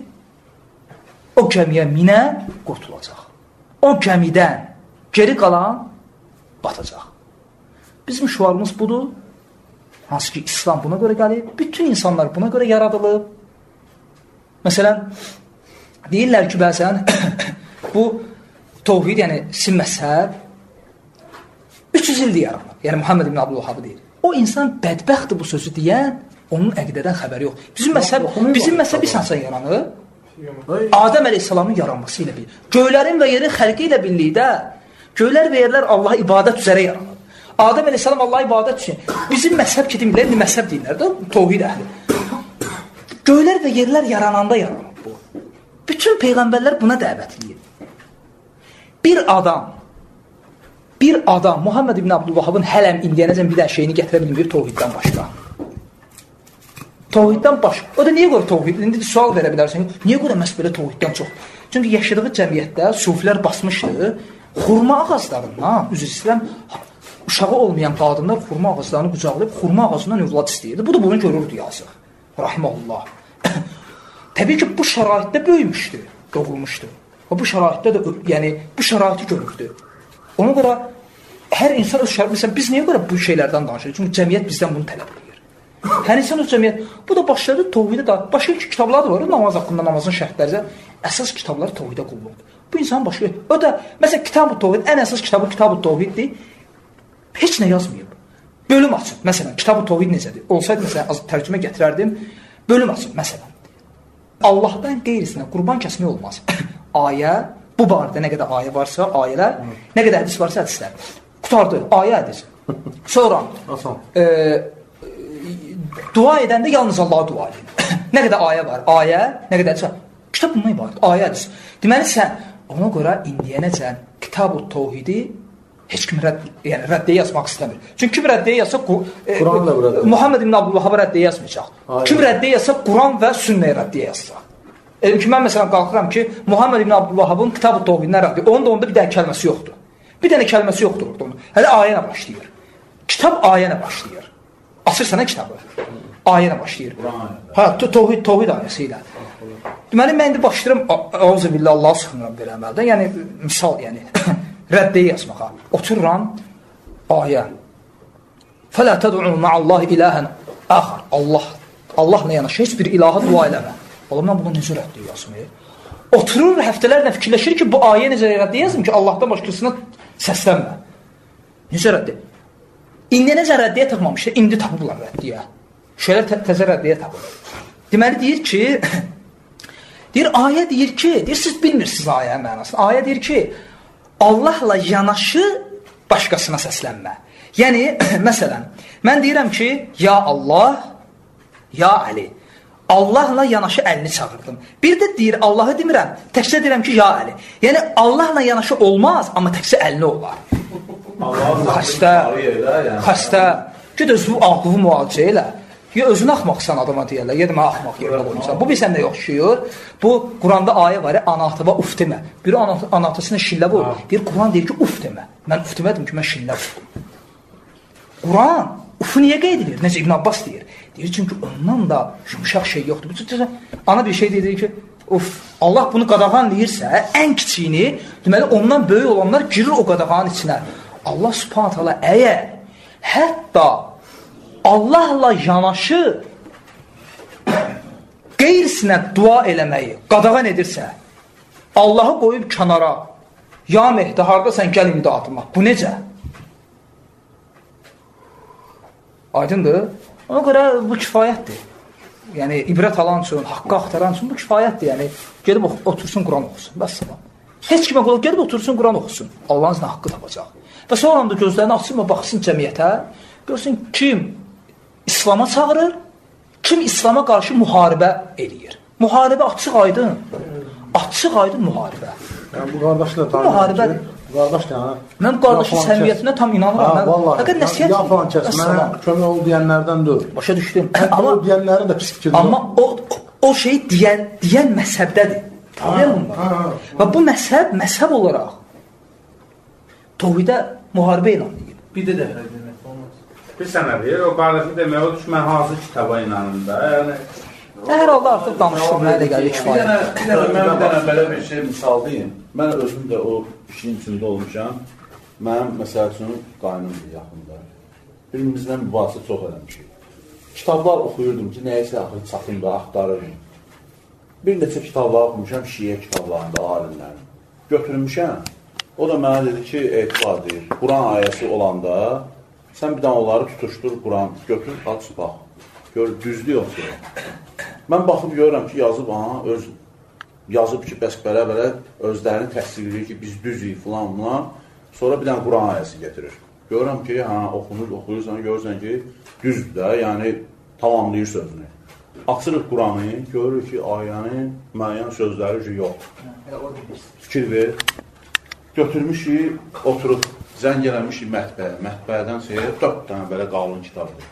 O gəmiyə minən qurtulacaq. O gəmidən geri qalan batacaq. Bizim şüarımız budur. Hansı ki, İslam buna görə gəlib, bütün insanlar buna görə yaradılıb. Məsələn, deyirlər ki, bəzən bu tohid, yəni sizin məzhəb 300 ildir yaranır. Yəni Muhammed ibn Abdülvahhabı deyir. O insan bədbəxtdir bu sözü deyən, onun əqidədən xəbəri yox. Bizim məzhəb bir yaranır. Adəm əleyhissalamın yaranması ilə bir. Göylərin və yerin xəlqi ilə birlikdə göylər və yerlər Allaha ibadət üzərə yaranır. Adəm əleyhissalam Allaha ibadət üçün. Bizim məzhəb ki demirlər, indi məzhəb deyirlər də, tohid əhli. Göylər və yerlər yarananda yaranıb bu. Bütün peyğəmbərlər buna dəvət edir. Bir adam Muhammed ibn Abdülvahhabın hələm indiyənəcən bir dənə şeyini gətirə bilmir tohiddən başqa. Tohiddən başqa. O da niyə görə tohid? İndi sual verə bilərsən. Niyə görə məhz belə tohiddən çox? Çünki yaşadığı cəmiyyətdə sufilər basmışdı. Xurma ağaclarından, üzr istəyirəm, uşağı olmayan qadınlar xurma ağaclarını qucaqlayıb xurma ağacından övlad istəyirdi. Bu da bunu görürdü yazıq. Rahiməhullah. Təbii ki, bu şəraitdə böyümüşdü, doğulmuşdu. Və bu şəraitdə də, yəni bu şəraiti görürdü. Ona görə hər insan öz şərait, məsələn, biz niyə görə bu şeylərdən danışırıq? Çünki cəmiyyət bizdən bunu tələb edir. Hər insan öz cəmiyyət, bu da başladı tohidə da, başqa kitablar da var, namaz haqqında, namazın şərtləri, əsas kitablar tohidə qulluqdur. Bu insan başqa, o da, məsələn, Kitab-ı Tohid, ən əsas kitabı Kitab-ı Tohiddir, heç nə yazmayıb. Bölüm açıb, məsələn, Kitab-ı Tohid necədir? Olsaydı, məsələn, az tərcümə gətirərdim, bölüm açıb, məsələn. Allahdan qeyrisinə qurban kəsmək olmaz. Ayə, bu barədə nə qədər ayə varsa, ayələr, nə qədər hədis varsa, hədislər. Qutardı, ayə hədis. Sonra, dua edəndə yalnız Allaha dua edin. Nə qədər ayə var, ayə, nə qədər hədis var. Kitab bundan ibarət, ayə hədis. Deməli, sən ona görə indiyənəcən Kitab-ı Tohidi heç kim rəddiyə yazmaq istəmir. Çünki kim rəddiyə yazsa, Muhammed ibn Abdülvahhab rəddiyə yazmayacaq. Kim rəddiyə yazsa, Quran və sünnəyə rəddiyə yazsa. Elə ki, mən məsələn qalxıram ki, Muhammed ibn Abdülvahhabın Kitab-ı Tohidindən rəddiyə. Onun da onda bir dənə kəlməsi yoxdur. Bir dənə kəlməsi yoxdur orada onun. Hələ ayə ilə başlayır. Kitab ayə ilə başlayır. Açırsan nə kitabı? Ayə ilə başlayır. Hə, tohid ayəsi ilə. Deməli, mən indi başlayıram, auzubillah, Allaha sığınıram belə əməldən. Yəni, misal, yəni, rəddiyə yazmağa. Otururam, ayə. Fələ təd'u ma'allahi ilahən əxar. Allah, Allahla yanaşı heç bir ilaha dua eləmə. Oğlum, mən bunu necə rəddiyə yazmayı? Oturur, həftələrlə fikirləşir ki, bu ayə necə rəddiyə yazım ki, Allahdan başqasına səslənmə. Necə rəddiyə? İndi necə rəddiyə tapmamışdı? İndi tapıblar rəddiyə. Şeylər təzə rəddiyə tapılır. Deməli, deyir ki, deyir, ayə deyir ki, deyir, siz bilmirsiniz ayə mənasını. Ayə deyir ki, Allahla yanaşı başqasına səslənmə. Yəni, məsələn, mən deyirəm ki, ya Allah, ya Əli. Allahla yanaşı əlini çağırdım. Bir də deyir, Allahı demirəm, təkcə deyirəm ki, ya Əli. Yəni, Allahla yanaşı olmaz, amma təkcə əlini olar. Xəstə, xəstə. Ged özünü ağlını müalicə elə. Ya özünü axmaqsan adama deyərlər, ya demə axmaq yerinə qoymuşsan. Bu bir sən nə oxşuyur? Bu, Quranda ayə var, ana atava uf demə. Biri ana atasına şillə vurur. Deyir, Quran deyir ki, uf demə. Mən uf demədim ki, mən şillə vurdum. Quran ufu niyə qeyd edir? Necə İbn Abbas deyir. Deyir, çünki ondan da yumuşaq şey yoxdur. Ana bir şey deyir ki, uf, Allah bunu qadağan deyirsə, ən kiçiyini, deməli, ondan böyük olanlar girir o qadağanın içinə. Allah Subhanahu taala əgər hətta Allahla yanaşı qeyrisinə dua eləməyi qadağan edirsə, Allahı qoyub kənara, ya Mehdi, hardasan gəl imdadıma. Bu necə? Aydındır? Ona görə bu kifayətdir. Yəni, ibrət alan üçün, haqqı axtaran üçün bu kifayətdir. Yəni, gedib otursun, Quran oxusun. Vəssalam. Heç kimə qulaq, gedib otursun, Quran oxusun. Allahın izni haqqı tapacaq. Və sonra da gözlərini açsın və baxsın cəmiyyətə, görsün kim İslama çağırır, kim İslama qarşı müharibə eləyir. Müharibə açıq aydın. Açıq aydın müharibə. Yəni, bu qardaşla tanıyır. Bu müharibədir. Qardaş yəni. Mən qardaşın səmiyyətinə tam inanıram. Hə, vallahi. Həqiqət ya falan kəs, mənə kömək ol deyənlərdən deyil. Başa düşdüm. Amma o deyənlərin də pis fikri. Amma o şey deyən məzhəbdədir. Problem bunlar. Və bu məzhəb olaraq tohidə müharibə elan edib. Bir də dəfə demək olmaz. Bir sənə deyir, o qardaşı demək odur ki, mən hansı kitaba inanım da, yəni... Hər halda artıq danışdım, mənə də gəlir kifayət. Mən bir dənə belə bir şey misal deyim. Mən özüm də o işin içində olmuşam. Mənim, məsəl üçün, qaynımdır yaxında. Birimizlə mübahisə çox eləmişik. Kitablar oxuyurdum ki, nəyəsə axır çatım da, axtarırdım. Bir neçə kitablar oxumuşam, şiə kitablarında, alimlərin. Götürmüşəm. O da mənə dedi ki, etibar deyir, Quran ayəsi olanda sən bir dənə onları tutuşdur, Quran götür, aç, bax. Gör, düzdür yoxsa yox. Mən baxıb görürəm ki, yazıb, aha, öz, yazıb ki, bəs belə-belə özlərini təsdiq edir ki, biz düzük, filan, filan. Sonra bir dənə Quran ayəsi getirir. Görürəm ki, hə, oxunur, oxuyursan, görürsən ki, düzdür də, yəni tamamlayır sözünü. Açırıq Quranı, görürük ki, ayənin müəyyən sözləri ki, yox. Fikir ver. Götürmüşük, oturub, zəng eləmişik mətbəyə. Mətbəyədən 4 dənə belə qalın kitabdır.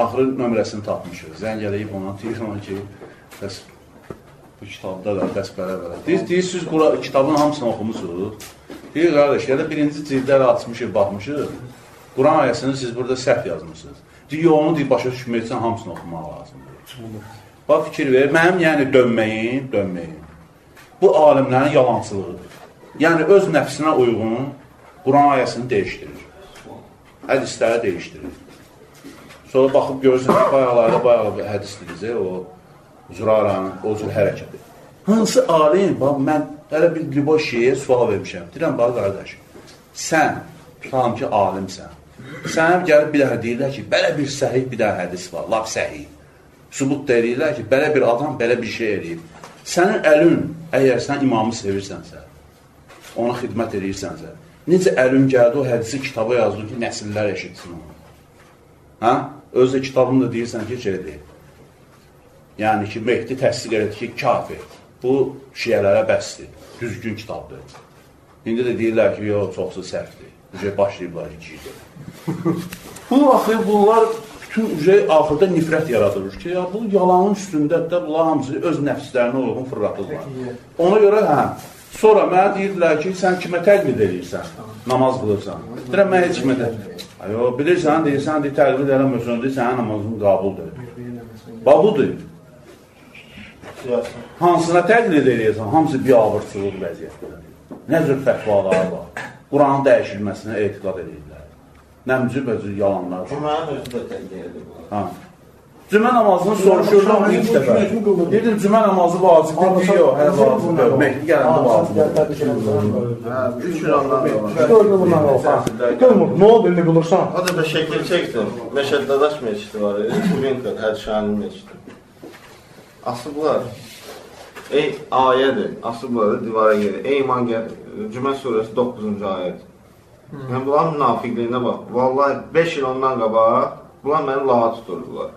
Axırı nömrəsini tapmışıq. Zəng eləyib ona, deyir ona ki, bəs bu kitabda da bəs belə-belə. Deyir, siz kitabın hamısını oxumusunuz. Deyir, qardaş, elə birinci cildləri açmışıq, baxmışıq. Quran ayəsini siz burada səhv yazmışsınız. Deyir, onu deyir, başa düşmək üçün hamısını oxumaq lazımdır. Bax, fikir ver, mənim yəni dönməyim. Bu alimlərin yalançılığıdır. Yəni, öz nəfsinə uyğun Quran ayəsini dəyişdirir. Hədisləri dəyişdirir. Sonra baxıb görürsən ki, bayaqlarda bayağı bir hədis dedizə, o Züraranın o cür hərəkəti. Hansı alim, bax, mən hələ bir liboy şeyə sual vermişəm. Deyirəm, bax, qardaş, sən, tutalım ki, alimsən. Sənə gəlib bir dəfə deyirlər ki, belə bir səhih bir dənə hədis var, lap səhih. Sübut da eləyirlər ki, belə bir adam belə bir şey eləyib. Sənin əlün, əgər sən imamı sevirsənsə, ona xidmət eləyirsənsə, necə əlün gəldi o hədisi kitaba yazdı ki, nəsillər eşitsin onu. Hə? Özü də kitabını da deyirsən ki, şey deyil. Yəni ki, Mehdi təsdiq elədi ki, kafir. Bu, şiələrə bəsdir, düzgün kitabdır. İndi də deyirlər ki, yox, çoxsu səhvdir. Ucay başlayıblar ki, giydir. Bu, axı, bunlar bütün ucay axırda nifrət yaradırır ki, ya, bu yalanın üstündə də bunlar hamısı öz nəfslərinə uyğun fırlatırlar. Ona görə, hə, sonra mənə deyirdilər ki, sən kimə təqlid eləyirsən, namaz qılırsan. Deyirəm, mən heç kimə təqlid. Ayo, bilirsən, deyirsən, deyir, təqlid eləmirsən, deyir, sənin namazın qabuldur. Bax, budur. Hansına təqlid eləyirsən, hamısı biabırçılıq vəziyyətdədir. Nə cür fətvaları var. Quranın dəyişilməsinə etiqad edirlər. Nə cürbəcür yalanlar var. Cümənin özü də təqlid edir. Hə. Cümə namazını soruşurdum ilk dəfə. Dedim, cümə namazı vacibdir, deyir, yox, hələ vacibdir. Mehdi gələndə vacibdir. Hə, 3 il ondan da var. 4 il bundan da var. Görmür, nə oldu indi qılırsan? O dəfə şəkil çəkdim. Məşəd Dadaş meçidi var, Kubinka, Hədşanin meçidi. Asıblar. Ey, ayədir, asıblar divara gedir. Ey iman gəl, Cümə surəsi 9-cu ayədir. Yəni, bunların münafiqliyinə bax. Vallahi 5 il ondan qabaq, bunlar məni lağa tuturdular.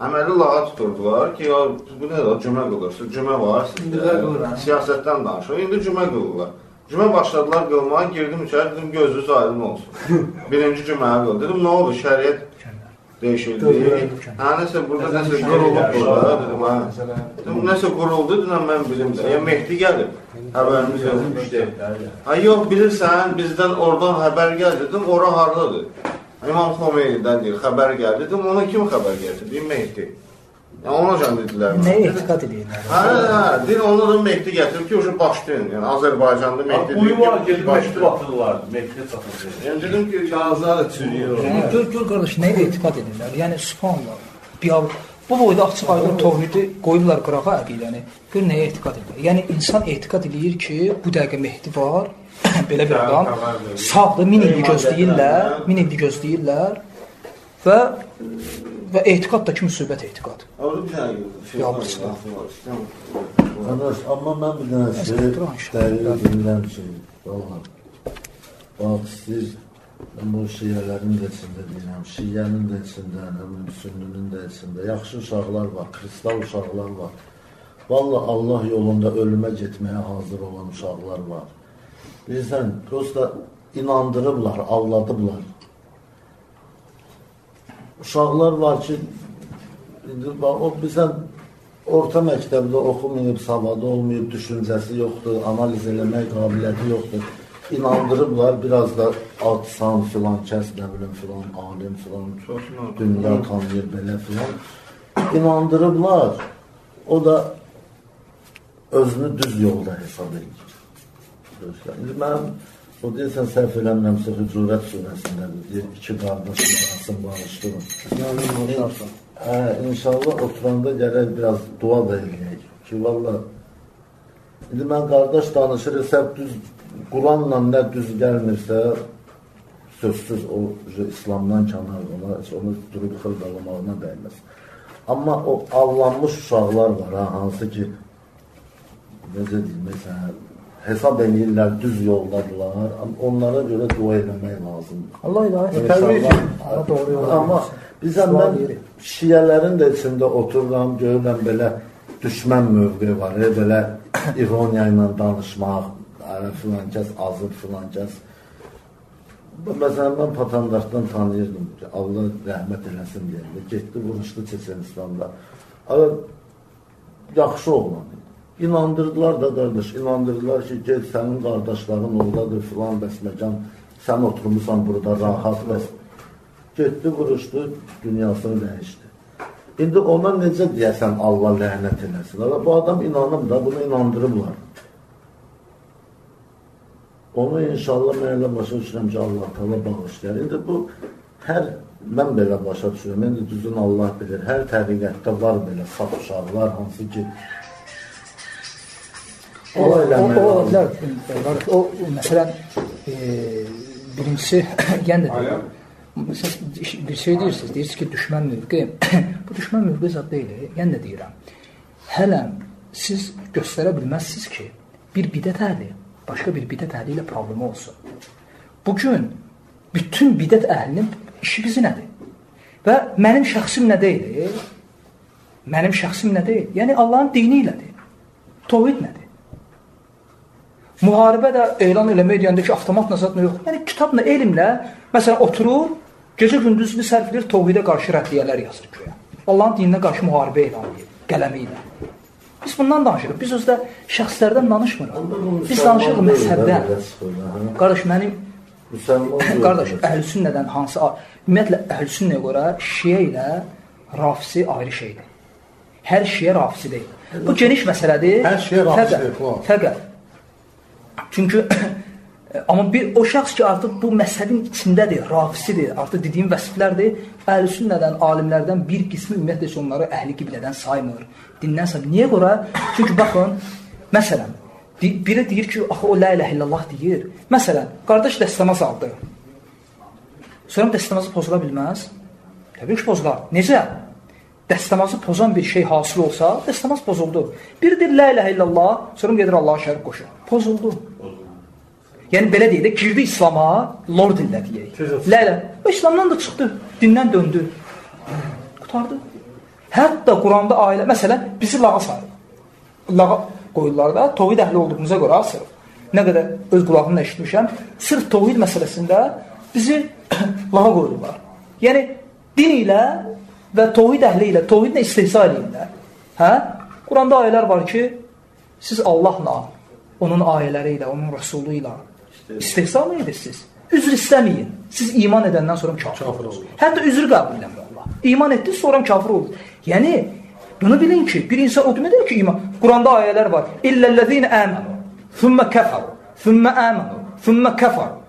Əməli lağa tuturdular ki, ya, bu nədir, cümə qılırsınız, cümə var sizdə, siyasətdən danışır. İndi cümə qılırlar. Cümə başladılar qılmağa, girdim içəri, dedim, gözünüz aydın olsun. Birinci cüməyə qıldı. Dedim, nə oldu, şəriət dəyişildi. Hə, nəsə burada nəsə qurulub burada, dedim, hə. Dedim, nəsə quruldu, dedim, mən bilim də. Ya, Mehdi gəlib, xəbərimiz yoxdur. Hə, yox, bilirsən, bizdən oradan xəbər gəldi, dedim, ora hardadır? İmam Xomeynidən deyir, xəbər gəldi, dedim, ona kim xəbər gəldi? Deyim, Mehdi. Yəni, ona can dedilər. Nəyə etiqad edirlər? Hə, deyir, ona da Mehdi gətirib ki, o başlayın. Yəni, Azərbaycanda Mehdi deyir ki, var, gedib Mehdi batırdılar, Mehdi çatırdı. Yəni, dedim ki, kağızlar da çürüyür. Gör, qardaş, nəyə etiqad edirlər? Yəni, subhanallah, bu boyda açıq aydın tohidi qoyurlar qırağa əqidəni. Gör, nəyə etiqad edirlər? Yəni, insan etiqad eləyir ki, bu dəqiqə Mehdi var, belə bir adam, sağdır, 1000 ildir gözləyirlər, 1000 ildir gözləyirlər və etiqad da ki, müsibət etiqad. Yalnızlar. Qardaş, amma mən bir dənə şey dəqiq bilirəm ki, bax, siz, mən bu şiələrin də içində deyirəm, şiənin də içində, sünnünün də içində, yaxşı uşaqlar var, kristal uşaqlar var. Vallahi Allah yolunda ölümə getməyə hazır olan uşaqlar var. Bilirsən, prosta inandırıblar, aldadıblar. Uşaqlar var ki, o bilirsən, orta məktəbdə oxumayıb, savadı olmayıb, düşüncəsi yoxdur, analiz eləmək qabiliyyəti yoxdur. İnandırıblar, biraz da atsan filan, kəs, nə bilim filan, alim filan, dünya tanıyır belə filan. İnandırıblar, o da özünü düz yolda hesab edir. İndi mənim, o deyirsən, səhv eləmirəmsə, Hücurət surəsindədir, deyir, iki qardaş arasını barışdırın. İnşallah oturanda gərək biraz dua da eləyək ki, valla, indi mən qardaş danışır, isə düz, Quranla nə düz gəlmirsə, sözsüz o İslamdan kənar, onu durub xırdalamağına dəyməz. Amma o avlanmış uşaqlar var, ha, hansı ki, necə deyim, məsələn, hesab eləyirlər, düz yoldadırlar. Onlara görə dua eləmək lazımdır. Allah ilahi. Təbii ki. Allah doğru yolda. Amma bizə mən şiələrin də içində otururam, görürəm belə düşmən mövqe var, belə ironiya ilə danışmaq, filan kəs azıb, filan kəs. Məsələn, mən Patandaşdan tanıyırdım ki, Allah rəhmət eləsin deyəndə, getdi, vuruşdu Çeçenistanda. Ama yaxşı oğlan idi. İnandırdılar da qardaş, inandırdılar ki, gel sənin qardaşların oradadır filan bəsməkan, sən oturmuşsan burada rahat bəs. Getdi, vuruşdu, dünyasını dəyişdi. İndi ona necə deyəsən Allah lənət eləsin? Ama bu adam inanıb da, bunu inandırıblar. Onu inşallah mən elə başa düşürəm ki, Allah Teala bağışlayar. İndi bu, hər, mən belə başa düşürəm, indi düzün Allah bilir, hər təriqətdə var belə saf uşaqlar, hansı ki, o ola bilər. O, məsələn, birincisi, yenə də deyirəm, bir şey deyirsiniz, deyirsiniz ki, düşmən mövqe, bu düşmən mövqe zad deyil, yenə də deyirəm. Hələ siz göstərə bilməzsiniz ki, bir bidət əhli, başqa bir bidət əhli ilə problemi olsun. Bugün bütün bidət əhlinin işi bizi nədir? Və mənim şəxsim nə deyil? Mənim şəxsim nə deyil? Yəni Allahın dini ilədir. Tohid nədir? Müharibə də elan eləmək deyəndə ki, avtomatla zat yox. Yəni kitabla, elmlə, məsələn, oturur, gecə gündüzünü sərf edir, tohidə qarşı rəddiyələr yazır köyə. Allahın dininə qarşı müharibə elan edir, qələmi ilə. Biz bundan danışırıq. Biz özdə şəxslərdən danışmırıq. Biz danışırıq məzhəbdən. Qardaş, mənim qardaş, əhl-i sünnədən hansı... Ümumiyyətlə, əhl-i sünnəyə görə şiə ilə rafisi ayrı şeydir. Hər şiə rafisi deyil. Bu geniş məsələdir. Hər şiə rafisi deyil. Fəqət. Çünki amma bir o şəxs ki, artıq bu məzhəbin içindədir, rafisidir, artıq dediyim vəsiflərdir. Əhl-i sünnədən, alimlərdən bir qismi ümumiyyətlə heç onları əhli qiblədən saymır, dindən saymır. Niyə görə? Çünki baxın, məsələn, biri deyir ki, axı o la ilahe illallah deyir. Məsələn, qardaş dəstəmaz aldı. Sonra dəstəmazı pozula bilməz? Təbii ki, pozular. Necə? Dəstəmazı pozan bir şey hasıl olsa, dəstəmaz pozuldu. Biri deyir la ilahe illallah, sonra gedir Allaha şərik qoşur. Pozuldu. Yəni belə deyək də, girdi İslama, lor dillə deyək. La ilahe. O İslamdan da çıxdı, dindən döndü. Qurtardı. Hətta Quranda ailə, məsələn, bizi lağa sayır. Lağa qoyurlar da, tohid əhli olduğumuza görə sırf. Nə qədər öz qulağımla eşitmişəm, sırf tohid məsələsində bizi lağa qoyurlar. Yəni, din ilə və tohid əhli ilə, tohidlə istehza eləyirlər. Hə? Quranda ayələr var ki, siz Allahla, onun ayələri ilə, onun Rəsulu ilə istehza mı edirsiniz? Üzr istəməyin. Siz iman edəndən sonra kafir olursunuz. Hətta üzr qəbul eləmir Allah. İman etdi, sonra kafir olur. Yəni, bunu bilin ki, bir insan o demək deyil ki, iman. Quranda ayələr var. İlləl-ləzīnə əmənu, thümmə kəfəru, thümmə əmənu, thümmə kəfəru.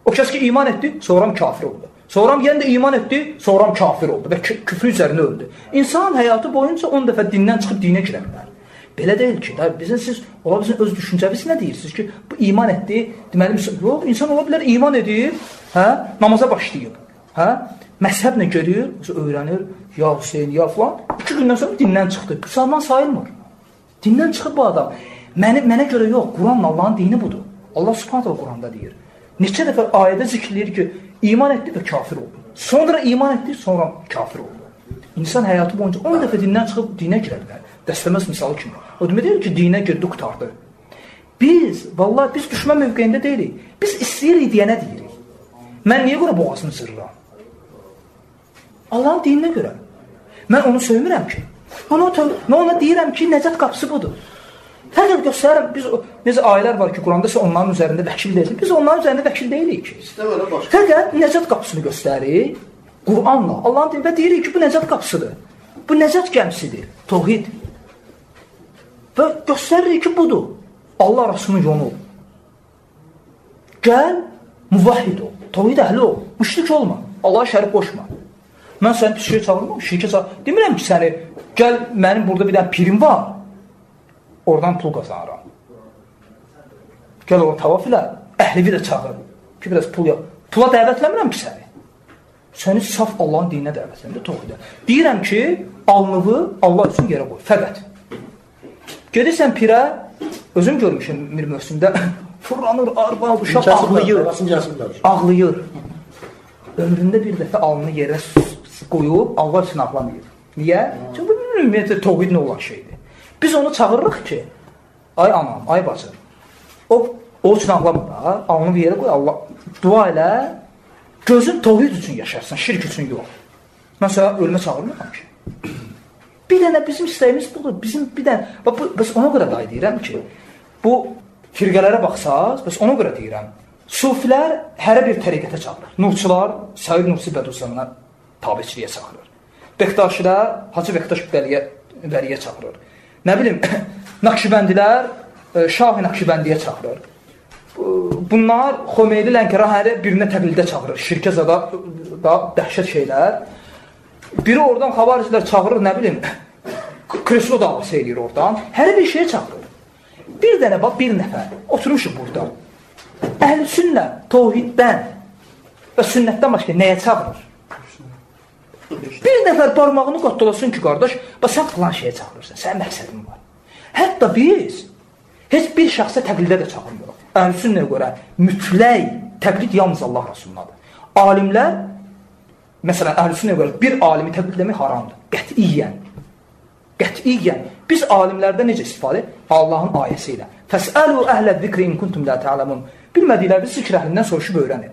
O kəs ki, iman etdi, sonra kafir oldu. Sonra yenə də iman etdi, sonra kafir oldu və küfrü üzərinə öldü. İnsan həyatı boyunca 10 dəfə dindən çıxıb dinə girə bilər. Belə deyil ki, da bizim siz ola bilsin öz düşüncəniz nə deyirsiniz ki, bu iman etdi, deməli yox, insan ola bilər iman edib, hə, namaza başlayıb, hə, məzhəblə gedir, öyrənir, ya Hüseyn, ya filan, 2 gündən sonra dindən çıxdı. Müsəlman sayılmır. Dindən çıxıb bu adam. Mənə görə yox, Quranla Allahın dini budur. Allah Subhanahu Quranda deyir. Neçə dəfə ayədə zikrləyir ki, iman etdi və kafir oldu. Sonra iman etdi, sonra kafir oldu. İnsan həyatı boyunca 10 dəfə dindən çıxıb dinə girə bilər. Dəstəməz misalı kimi. O demək deyil ki, dinə girdi, qurtardı. Biz, vallahi biz düşmən mövqeyində deyilik. Biz istəyirik deyənə deyirik. Mən niyə görə boğazını sırıram? Allahın dininə görə. Mən onu söymürəm ki. Mən ona deyirəm ki, nəcat qapısı budur. Fəqət göstərirəm, biz necə ayələr var ki, Quranda isə onların üzərində vəkil deyilik. Biz onların üzərində vəkil deyilik ki. Fəqət nəcat qapısını göstəririk Qur'anla. Allahın dini və deyirik ki, bu nəcat qapısıdır. Bu nəcat gəmisidir. Tohid. Və göstəririk ki, budur. Allah Rasulunun yolu. Gəl, muvahhid ol. Tohid əhli ol. Müşrik olma. Allaha şərik qoşma. Mən səni pis şeyə çağırmam, şirkə çağırmam. Demirəm ki, səni, gəl mənim burada bir dənə pirim var. Oradan pul qazanıram. Gəl ora tavaf ilə, əhlivi də çağır ki, biraz pul yap. Pula dəvətləmirəm ki, səni. Səni saf Allahın dininə dəvət edirəm, tohidə. Deyirəm ki, alnıvı Allah üçün yerə qoy. Fəqət. Gedirsən pirə, Özüm görmüşəm bir mövsümdə fırlanır, arvad, uşaq ağlayır. Ağlayır. Ömründə bir dəfə alnını yerə qoyub Allah üçün ağlamayır. Niyə? Çünki bu ümumiyyətlə təvhid nə olan şeydir. Biz onu çağırırıq ki, ay anam, ay bacım, o üçün ağlamır da, alnını bir yerə qoy, Allah, dua elə, gözün təvhid üçün yaşarsın, şirk üçün yox. Mən sənə ölümə çağırmıram ki. Bir dənə bizim istəyimiz budur, bizim bir dənə, bax, bəs ona görə da deyirəm ki, bu firqələrə baxsaz, bəs ona görə deyirəm, sufilər hərə bir təriqətə çağırır. Nurçular Səid Nursi Bədüzzamana tabeçiliyə çağırır. Bektaşilər Hacı Bektaş Vəliyə çağırır. Nə bilim, Nakşibəndilər Şah-ı Nakşibəndiyə çağırır. Bunlar Xomeyli, Lənkəran hərə birinə təqlidə çağırır. Şirkə zada da dəhşət şeylər. Biri oradan xavaricilər çağırır, nə bilim, kreslo davası eləyir oradan. Hərə bir şeyə çağırır. Bir dənə bax, bir nəfər oturmuşuq burada. Əhl-i sünnə təvhiddən və sünnətdən başqa nəyə çağırır? Bir nəfər barmağını qatdalasın ki, qardaş, bax sən filan şeyə çağırırsan, sənin məqsədin var. Hətta biz heç bir şəxsə təqlidə də çağırmırıq. Əhl-i sünnəyə görə mütləq təqlid yalnız Allah Rəsulunadır. Alimlər, məsələn, Əhl-i sünnəyə görə bir alimi təqlid etmək haramdır. Qətiyyən. Qətiyyən. Biz alimlərdə necə istifadə? Allahın ayəsi ilə. Fəsəlu əhlə zikri in kuntum la ta'lamun. Bilmədiklərinizi zikr əhlindən soruşub öyrənin.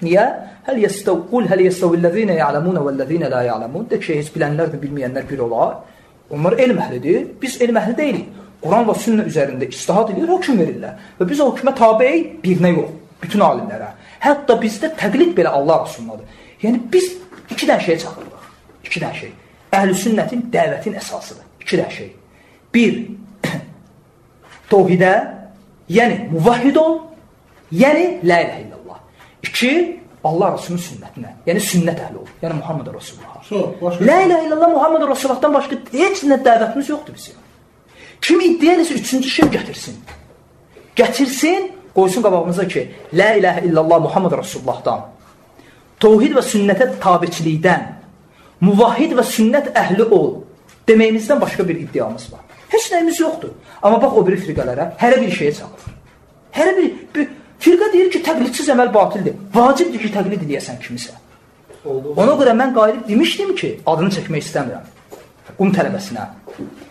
Niyə? Həl yəstəv, qul həl yəstəvillezine ya'lemun vellezine la ya'lemun. De ki, heç bilənlər də bilməyənlər bir olar. Onlar elm əhlidir. Biz elm əhli deyilik. Quran və sünnə üzərində ictihad edir, hökm verirlər. Və biz o hökmə tabeyik, birinə yox, bütün alimlərə. Hətta bizdə təqlid belə Allah Rəsulunadır. Yəni biz iki dənə şeyə çağırırıq. İki dənə şey. Əhl-i sünnətin dəvətin əsasıdır. İki dənə şey. Bir, təvhidə, yəni muvahhid ol, yəni la ilahe illallah. İki, Allah Rəsulunun sünnətinə, yəni sünnət əhli ol, yəni Muhammed Rasulullah. La ilahe illallah Muhammed Rasulullah'dan başqa heç nə dəvətimiz yoxdur bizim. Kim iddia edirsə üçüncü şey gətirsin. Gətirsin, qoysun qabağımıza ki, la ilahe illallah Muhammed Rasulullah'dan, təvhid və sünnətə tabiçilikdən, muvahhid və sünnət əhli ol deməyimizdən başqa bir iddiamız var. Heç nəyimiz yoxdur. Amma bax o biri firqələrə hərə bir şeyə çağırır. Hərə bir firqə deyir ki, təqlidsiz əməl batildir. Vacibdir ki, təqlid eləyəsən kimisə. Ona görə mən qayıdıb demişdim ki, adını çəkmək istəmirəm qum tələbəsinə.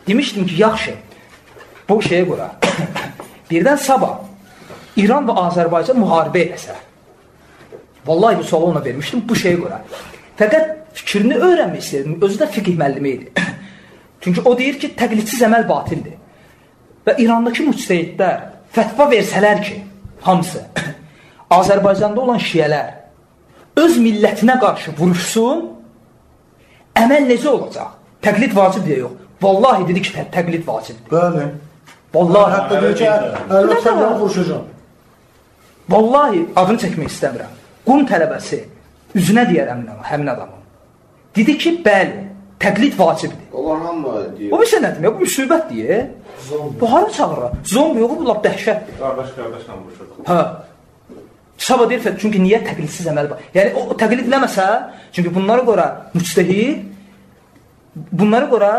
Demişdim ki, yaxşı, bu şeyə görə birdən sabah İran və Azərbaycan müharibə eləsə, vallahi bu sualı ona vermişdim bu şeyə görə. Fəqət fikrini öyrənmək istəyirdim. Özü də fiqh müəllimi idi. Çünki o deyir ki, təqlidsiz əməl batildir. Və İrandakı müctehidlər fətva versələr ki, hamısı Azərbaycanda olan şiələr öz millətinə qarşı vuruşsun, əməl necə olacaq? Təqlid vacib deyə yox. Vallahi dedi ki, təqlid vacibdir. Bəli. Vallahi. Hətta deyir ki, əlbəttə vuruşacam. Vallahi adını çəkmək istəmirəm. Qum tələbəsi üzünə deyərəm həmin adamın. Dedi ki, bəli, təqlid vacibdir. Onlar hamı deyir. O bir şey nə demək? Bu müsibət deyir. Bu hara çağırır? Zombi yox, bu lap dəhşətdir. Qardaş qardaşla vuruşur. Hə. Sabah deyir, çünki niyə təqlidsiz əməl var? Yəni o təqlid eləməsə, çünki bunlara görə müctehid, bunlara görə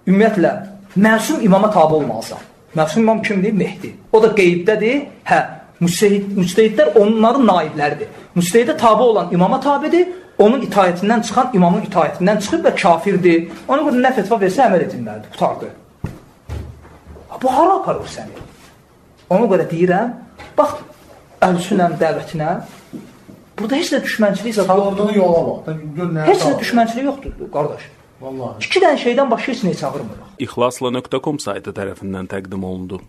ümumiyyətlə məsum imama tabe olmalısan. Məsum imam kimdir? Mehdi. O da qeybdədir. Hə, müctehidlər onların naibləridir. Müctehidə tabe olan imama tabedir. Onun itaətindən çıxan imamın itaətindən çıxıb və kafirdir. Ona görə nə fetva versə əməl edilməlidir. Qurtardı. Bu hara aparır səni? Ona görə deyirəm, bax, Əhl-i Sünnənin dəvətinə burada heç nə düşmənçilik zad yoxdur. Yola bax. Heç nə düşmənçilik yoxdur, qardaş. Vallahi. İki dənə şeydən başqa heç nəyə çağırmırıq. İxlasla.com saytı tərəfindən təqdim olundu.